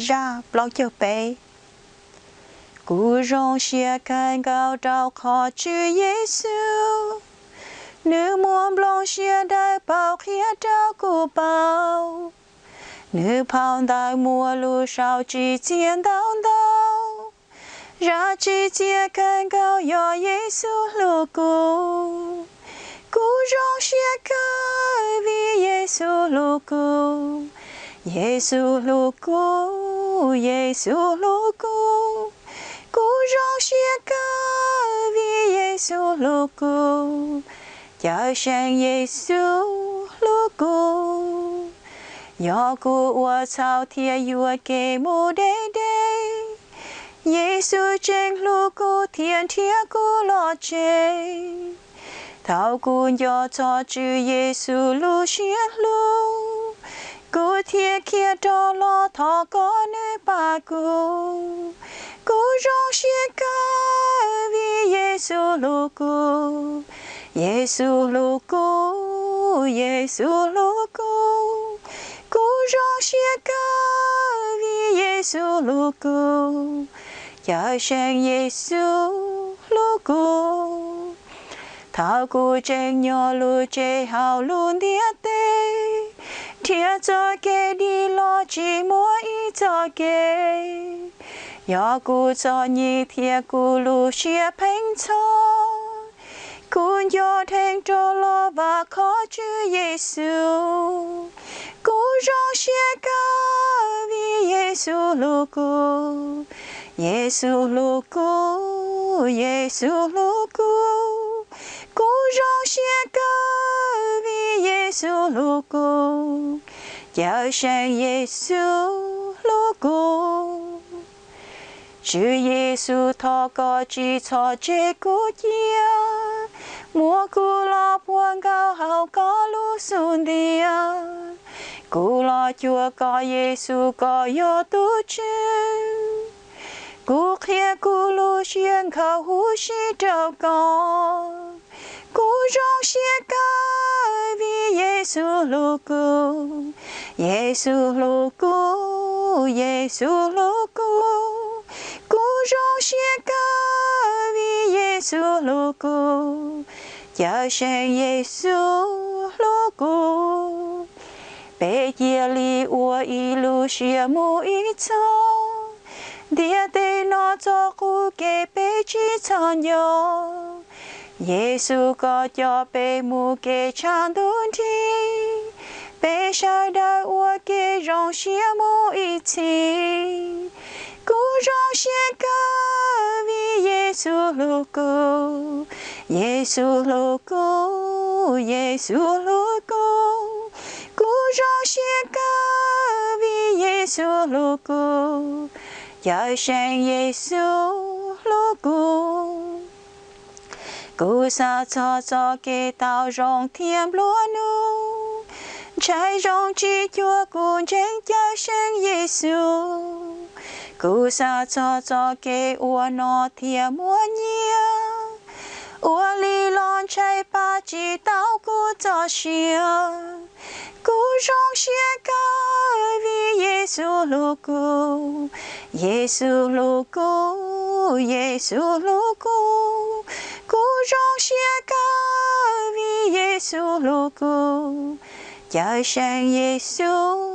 Zaj plaub caug peb. Kuv zoo siab kawg nkaus rau qhov Tswv Yexus, nws muaj nplooj siab dawb paug qhia rau kuv paub. Nws phau ntawv muaj lus sau tsim txiaj ntau ntau. Zaj tsim txiaj kawg nkaus yog Yexus hlub kuv. Kuv zoo siab kawg vim Yexus hlub kuv. Yexus hlub kuv, Yexus hlub kuv. Kuv zoo siab kawg vim Yexus hlub kuv. Cawm seej Yexus hlub kuv. Yog kuv ua txhaum thiaj yuam kev mus deb deb, Yexus tseem hlub kuv thiaj nrhiav kuv los tsev. Thaum kuv nco txog Tswv Yexus lub siab hlub, kuv thiaj khiav rov los thov kom nws pab kuv. Kuv zoo siab kawg vim Yexus hlub kuv. Yexus hlub kuv, Yexus hlub kuv. Kuv zoo siab kawg vim Yexus hlub kuv. Cawm seej Yexus hlub kuv. Thaum kuv tseem nyob lub tsev hauv lub ntiaj teb, nrhiav txoj kev dim los tsis muaj ib txoj kev. Yog kuv txom nyem thiab kuv lub siab pheej ntxhov, kuv nco dheev rov los vam khom Tswv Yexus. Kuv zoo siab kawg vim Yexus hlub kuv. Yexus hlub kuv, Yexus hlub kuv. Kuv zoo siab kawg vim Yexus hlub kuv. Cawm seej Yexus hlub kuv. Tswv Yexus, thov koj tsis txhob tseg kuv cia, muab kuv los puag nkaus hauv koj lub xub ntiag. Kuv los cuag koj Yexus, koj yog tus Tswv. Kuv qhia kuv lub siab nkhaus huv si rau koj. Kuv zoo siab kawg vim Yexus hlub kuv. Yexus hlub kuv, Yexus hlub kuv. Kuv zoo siab kawg vim Yexus hlub kuv. Cawm seej Yexus hlub kuv. Peb cia li ua ib lub siab mus ib txog. Ntiaj teb no txoj qub kev peb tsis txhob nco. Yexus, koj coj peb mus kev tshav ntuj nrig. Peb sawv daws ua ke zoo siab mus ib txhis. Kuv zoo siab kawg vim Yexus hlub kuv. Yexus hlub kuv, Yexus hlub kuv. Kuv zoo siab kawg vim Yexus hlub kuv. Cawm seej Yexus hlub kuv. Kuv xav txog txoj kev tau zoo thiab nplua nuj, ntshai zoo tsis cuag kuv ntseeg Cawm seej Yexus. Kuv xav txog txoj kev ua no thiaj muaj nyiaj, ua li los ntshai pab tsis tau kuv txoj sia. Kuv zoo siab kawg vim Yexus hlub kuv. Yexus hlub kuv, Yexus hlub kuv. Kuv zoo siab kawg vim Yexus hlub kuv. Cawm seej Yexus